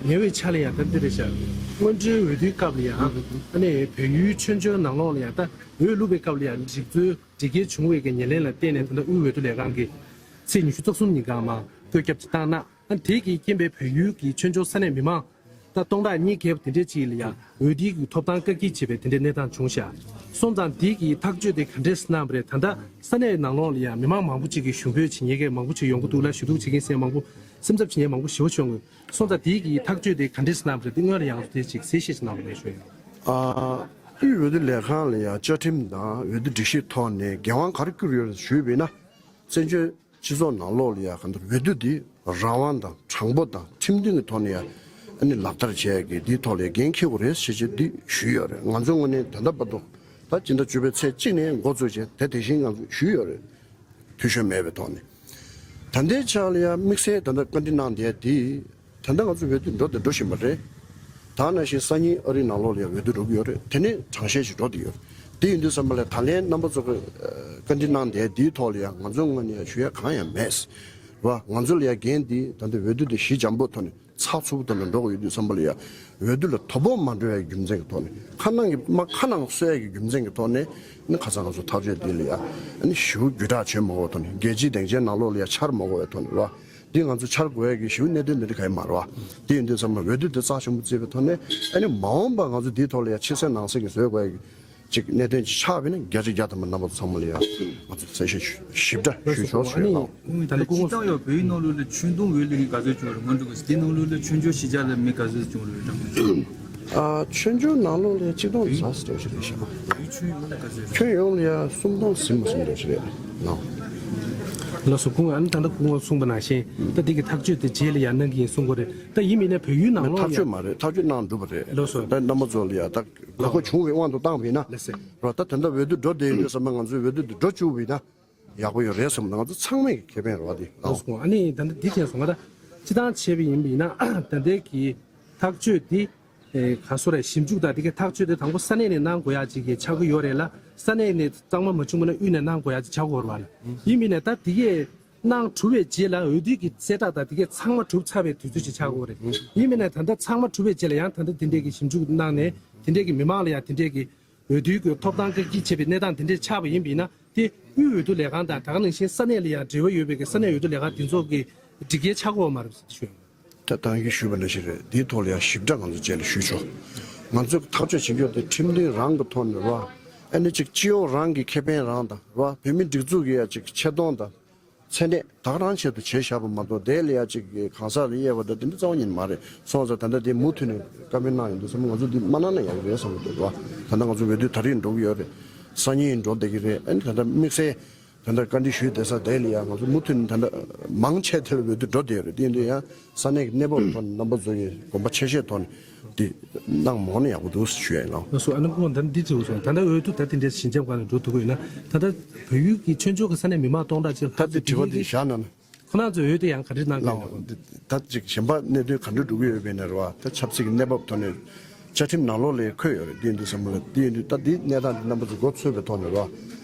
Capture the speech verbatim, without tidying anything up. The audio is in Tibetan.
ཉེ་བའི་ཆར་ལ་ཡང་ད་འདི་རེད་ཤག་སྔོན་འགྲོའི་འོས་བསྡུའི་སྐབས་ལ་ཡང་ཨ་ནི་བལ་ཡུལ་ཆོས་འབྱོར་ནང་ལོགས་ལ་ཡང་ད་འོས་བླུགས་པའི་སྐབས་ལ་ཡང་སྒྲིག་འཛུགས་འགྲིག་གལ་བྱུང་བའི་གི་ཉེར་ལེན་ལ་བརྟེན་ནས་ད་ལྟ་དབུས་འོས་བསྡུ་ལས་ཁང་གིས་ཚེས་ཉི་ཤུ་རྩ་གསུམ་ཉིན་གང་མ་བཀོད་ཁྱབ་ཅིག་བཏང་ན། ཨ་ནི་དེ་གི་རྐྱེན་པས་བལ་ཡུལ་གྱི་ཆོས་འབྱོར་ས་གནས་མི་མང་ད་སྟོང་ཕྲག་གཉིས་བརྒལ་བ་དེ་འདྲའི་ཅིག་ལ་ཡང་འོས་བསྡུའི་གི་ཐོབ་ཐང་བཀག་སྐྱིལ་བྱེད་པའི་དེ་འདྲའི་གནས་སྟངས་བྱུང་ཤག་སོང་ཙང་དེ་གི་ཐག་གཅོད་དེ་ག་འདྲས་གནང་བ་རེད། ད་ལྟ་ས་གནས་ནང་ལོགས་ལ་ཡང་མི་མང་མང་པོ་ཅིག་གིས་ཞུ་འབོད་བྱེད་མཁན་གྱི་མང་པོ་ཅིག་ཡོང་གི་འདུག་ལ། ཞུ་གཏུག་བྱེད་མཁན་ཟེར་མང་པོ་སེམས་འཚབ་བྱེད་མཁན་མང་པོ་ཞེ་པོ་བྱུང་གི། སོང་ཙང་དེ་གི་ཐག་གཅོད་དེ་ག་འདྲས་གནང་བ་རེད། དེ་སྔོན་ལ་ཡང་དེ་ཅིག་གསལ་བཤད་ཅིག་གནང་རོགས་གནང་ཞུ་ཡིན། ཨ། དབུས་འོས་བསྡུ་ལས་ཁང་ལ་ཡང་བཅའ་ཁྲིམས་དང་འོས་བསྡུ་སྒྲིག་གཞིའི་ཐོག་ནས་འགན་དབང་ག་རེ་བསྐུར་ཡོད་ཞུས་པ་ཡིན་ན། བཙན་བྱོལ་སྤྱི་ཚོགས་ནང་ལོགས་ལ་ཡང་གང་ལྟར་འོས་བསྡུ་འདི་རང་དབང་དང་དྲང་པོ་དང་ཁྲིམས་མཐུན་གྱི་ཐོག་ནས་ཡང་ཨ་ནི་ལག་བསྟར་བྱས་ཀྱི་འདིའི་ཐོག་ལ་འགན་འཁྱེར་དགོས་རེད་ཞེས་བྱས་འདི་ཞུས་ཡོད་རེད། ང་ཚོའི་ངོས་ནས་ད་ལྟ་བར་དུ་ད་སྤྱི་ཟླ་བཅུ་པའི་ཚེས་གཅིག་ནས་འགོ་བཙུགས་བྱས་དེ་དེ་བཞིན་ང་ཚོས་ཞུས་ཡོད་རེད། འཐུས་ཤོར་མེད་པའི་ཐོག་ནས། ད་ལྟའི་ཆ་ལ་ཡང་དམིགས་བསལ་ད་ལྟ་བཀའ་འདྲི་གནང་བསྡད་དེ། ད་ལྟ་ང་ཚོ་འོས་བསྡུ་འགྲོ་དང་འགྲོ་བཞིན་པ་རེད། ད་ནང་བཞིན་སང་ཉིན་ཨ་རིའི་ནང་ལོགས་ལ་ཡང་འོས་བསྡུ་འགྲོ་གི་ཡོད་རེད། དེ་ནས་གྲངས་བཤེར་ཞིག་འགྲོ་བསྡད་ཡོད་རེད། དེ་ཡིན་དུས་ཙམ་པ་ལ་ད་ལན་རྣམ་པ་ཚོ་གི་བཀའ་འདྲི་གནང་བསྡད་དེའི་ཐོག་ལ་ཡང་ང་ཚོའི་ངོས་ནས་ཡང་ཞུ་ཡ་གང་ཡང་མེད། རེད་བ། ང་ཚོ་ལ་ཡང་འགན་འདི་ད་ལྟ་འོས་བསྡུ་དེ་ཞི་འཇམ་པོ་ཐོག་ནས་ཚགས་ཚུད་པོ་ཐོག་ནས་འགྲོ་དགོས་ཡོད་དུས་ཙམ་པ་ལ་ཡང་འོས་བསྡུ་ལ་དོ་ཕོག་མ་འགྲོ་བའི་རྒྱུ་མཚན་གྱི་ཐོག་ནས། ཁ་ནང་གི་མ་ཁ་ནང་གསོ་ཡ་གི་རྒྱུ་མཚན་གྱི་ཐོག་ནས་ནི་ཁ་སང་ང་ཚོ་ཐག་གཅོད་འདི་ལ་ཡང་ཨ་ནི་ཞེ་པོ་བརྒྱུད་བསྒྲགས་བྱེད་མ་དགོས་པའི་ཐོག་ནས། རྒྱལ་སྤྱིའི་སྡིངས་ཆའི་ནང་ལོགས་ལ་ཡང་འཆར་མ་དགོས་པའི་ཐོག་ནས་རེད་བ། འདི་ང་ཚོ་འཆར་དགོས་ཡ་གི་ཞེ་པོ་གནད་དོན་འདི་འདྲ་གང་ཡང་མ་རེད་བ། དེ་ཡིན་དུས་ཙམ་པ་འོས་བསྡུ་འདི་རྩ་ཆེན་པོ་བརྩིས་པའི་ཐོག་ནས་ཨ་ནི་མ་འོངས་པ་ང་ཚོ་འདིའི་ཐོག་ལ་ཡང་ཕྱི་གསལ་ནང་གསལ་གྱི་བཟོ་དགོས་ཡ་གི་ཅིག་གནད་དོན་ཅིག་ཆགས་པ་ཡིན་ན་བརྒྱ་ཆ་བརྒྱ་ཐམ་པ་རྣམ་པ་ཚོ་ཚང་མ་ལ་ཡང་ང་ཚོ་གསལ་བཤད་ཞིབ་ཕྲ་ཞུ་ཆོག་ཞུ་ཡ་ལགས། ད་ལྟ་སྐུ་ངོ་སྤྱིར་བཏང་ཡང་བོད་ཡིག་ནང་ལོགས་ལ་ཆོས་དུང་འོས་བླུགས་མཁན་ག་ཚོད་བྱུང་རེད། སྔོན་འགྲོ་གི་དེ་ནང་ལོགས་ལ་ཆོས་འབྱོར་གཞིས་ཆགས་ལ་མི་ག་ཚོད་བྱུང་རེད་དྲང་པོ། ཨ། ཆོས་འབྱོར་ནང་ལོགས་ལ་གཅིག་སྟོང་ལ་ཟ་ཟེར་བ་ཞིག་རེད་ཤག་བོད་ཡིག་ཆོས་ཡོངས་ལ་ག་ཚོད་རེད། ཁྱོན་ཡོངས་ལ་ཡང་སུམ་སྟོང་ཟིན་མ་སོང་འདྲ་ཞིག་རེད་ལགས། ལགས་སོ། སྐུ་ངོ་ཨ་ནི་ད་ལྟ་སྐུ་ངོ་གསུངས་པ་ནང་བཞིན་ད་འདི་གི་ཐག་གཅོད་དེ་རྗེས་ལ་ཡང་གནང་གི་ཡིན་གསུང་གི་རེད། ད་ཡིན་མིན་ནས་བོད་ཡིག་ནང་ལོགས་ཐག་གཅོད་ཡང་མ་རེད། ཐག་གཅོད་གནང་འགྲུབ་པ་རེད། ལགས་སོ། ད་རྣམ་པ་ཚོ་ལ་ཡང་ད་དགོས་མཁོ་བྱུང་བའི་དབང་དུ་བཏང་བ་ཡིན་ན། ལགས་སེ། རོ། ད་དེ་འདྲ་འོས་བསྡུ་འགྲོ་བསྡད་ཡོད་དུས་ཙམ་པ་ང་ཚོས་འོས་བསྡུ་འདི་འགྲོ་བཅུག་པ་ཡིན་ན་ཡག་པོ་ཡོད་རེད་བསམ་འདུག་ང་ཚོ་ཚང་མས་ཀྱི་ཁེ་ཕན་རེད་བ་འདི། ལགས་སོ། ཨ་ནི་ད་ལྟ་འདི་དྲན་སོང་། ང་ད་སྤྱིར་བཏང་བྱས་པ་ཡིན་པ་ཡིན་ན་ད་ལྟའི་གི་ཐག་གཅོད་འདི་ཨེ་ག་སོ་རེད། ཞིབ་འཇུག་དང་འདི་གའི་ཐག་གཅོད་དེ་དང་པོ་ས་གནས་ནས་གནང་དགོས་ཡག་ཅིག་གི་ཆགས་ཀྱི་ཡོད་རེད་ལ། ས་གནས་ནས་གཙང་མ་མ་བྱུང་བ་ན་དབུས་ནས་གནང་དགོས་ཡག་ཅིག་ཆགས་ཀྱི་ཡོད་རེད་བ་ལ། ཡིན་པ་ཡིན་ན་ད་འདི་གའི་གནང་གྲུབ་པའི་རྗེས་ལ་འོས་བསྡུ་གི་གསལ་བསྒྲགས་དང་དེ་གའི་ཚང་མ་གྲུབ་ཚར་བའི་དུས་ཚོད་ཅིག་ཆགས་ཀྱི་ཡོད་རེད། ཡིན་པ་ཡིན་ན་ད་ལྟ་ཚང་མ་གྲུབ་པའི་རྗེས་ལ་ཡང་ད་ལྟ་དེ་འདྲའི་གི་ཞིབ་འཇུག་གནང་ནས་དེ་འདྲའི་གི་མི་མང་ལ་ཡང་དེ་འདྲའི་གི་འོས་བསྡུའི་གི་ཐོབ་ཐང་བཀག་སྐྱིལ་བྱས་པའི་གནས་སྟངས་དེ་འདྲ་ཆགས་པ་ཡིན་པ་ཡིན་ན། དེ་དབུས་འོས་བསྡུ་ལས་ཁང་དང་ད་ག་ནང་བཞིན་ས་གནས་ལ་ཡང་འབྲེལ་བ་ཡོད་པའི་གི་ས་གནས་འོས་བསྡུ་ལས་ཁང་དེ་ཚོ་གི་སྒྲིག་འགལ་ཆགས་ཀྱི་ཡོད་མ་རེད་ཟེར་ཞུ། ད་ད་གིན་ཞུས་པ་ནང་བཞིན་རེད། དེའི་ཐོག་ལ་ཡང་ཞིབ་ཕྲ་ང་ཚོ་རྗེས་ལ་ཞུས་ཆོག་ང་ཚོས་ཐག་གཅོད་བྱེད་རྒྱུ་དེ་ཁྲིམས་མཐུན་རང་གི་ཐོག་ནས་རེད་བ། ཨ་ནི་ཅིག་སྤྱི་ཡོངས་རང་གི་ཁེ་ཕན་རང་དང་རེད་བ། བོད་མི་སྒྲིག་འཛུགས་ཀྱི་ཡང་ཅིག་ཆེ་མཐོང་དང་མཚན་གནས་ད་ག་རང་ཆེད་དུ་བྱས་བཞག་པ་མ་གཏོགས་དེ་ལ་ཡང་ཅིག་གང་ཟག་ལ་དབྱེ་བ་དང་དེ་འདྲ་རྩ་བ་ཉིད་མ་རེད། སོང་ཙང་ད་ལྟ་དེ་མུ་མཐུད་ནས་བཀའ་མོལ་གནང་ཡོང་དུས་ཙམ་ང་ཚོ་འདི་མ་གནང་ན་ཡག་རེད་བསམ་གྱི་འདུག་བ། ད་ལྟ་ང་ཚོ་འོས་བསྡུ་ད་རེས་འགྲོ་གི་ཡོད་རེད། སང་ཉིན་འགྲོ་བསྡད་ཀྱི་རེད། ཨ་ནི་ད་ལྟ་དམིགས་བསལ་ད་ལྟ་བཀའ་འདྲི་ཞུས་བསྡད་ས་དེ་ལ་ཡང་ང་ཚོ་མུ་མཐུད་ནས་ད་ལྟ་མང་ཆེ་དེ་ལ་འོས་བསྡུ་འགྲོ་བསྡད་ཡོད་རེད། དེ་ཡིན་དུས་ཡང་ས་གནས་ཀྱི་གནས་བབ་ཐོག་ནས་རྣམ་པ་ཚོ་ཡི་དགོངས་པ་ཆེ་བཞེས་ཐོག་ནས་འདི་གནང་མ་འོང་ན་ཡག་པོ་འདུག་ཞུ་ཡ་ཡིན་ལགས། ལགས་སོ། ཨ་ནི་སྐུ་ངོ་ད་འདི་དྲི་བ་སོང་། ད་ལྟ་འོས་བསྡུ་ད་དེ་འདྲའི་ཞི་འཇམ་སྒང་ནས་འགྲོ་ཐུབ་ཀྱི་ཡོད་ན། ད་ལྟ་བལ་ཡུལ་གྱི་ཆོས་ཕྱོགས་ཀྱི་ས་གནས་མི་མང་སྟོང་ཕྲག་ཅིག་ད་དེ་དྲི་བ་དེ་བཞག་གནང་ན། ཁོ་རང་ཚོས་འོས་བསྡུ་ཡང་ག་འདྲ་གནང་གི་ཡོད་ལགས། ད་ཅིག་གཞན་པ་གནད་དོན་ག་འདྲ་འགྲོ་གི་ཡོད་པས་ན་རེད་བ། ད་ཆབ་སྲིད་ཀྱི་གནས་བབ་ཐོག་ནས་བཅའ་ཁྲིམས་ནང་ལོགས་ལ་འཁོད་ཡོད་རེད། དེ་ཡིན་དུས་ཙམ་པ་ལ་དེ་ཡིན་དུས་ད་འདི་གནས་སྟངས་འདི་རྣམ་པ་ཚོ་མགོ་ཚོས་པའི་ཐོག་ནས་རེད་བ།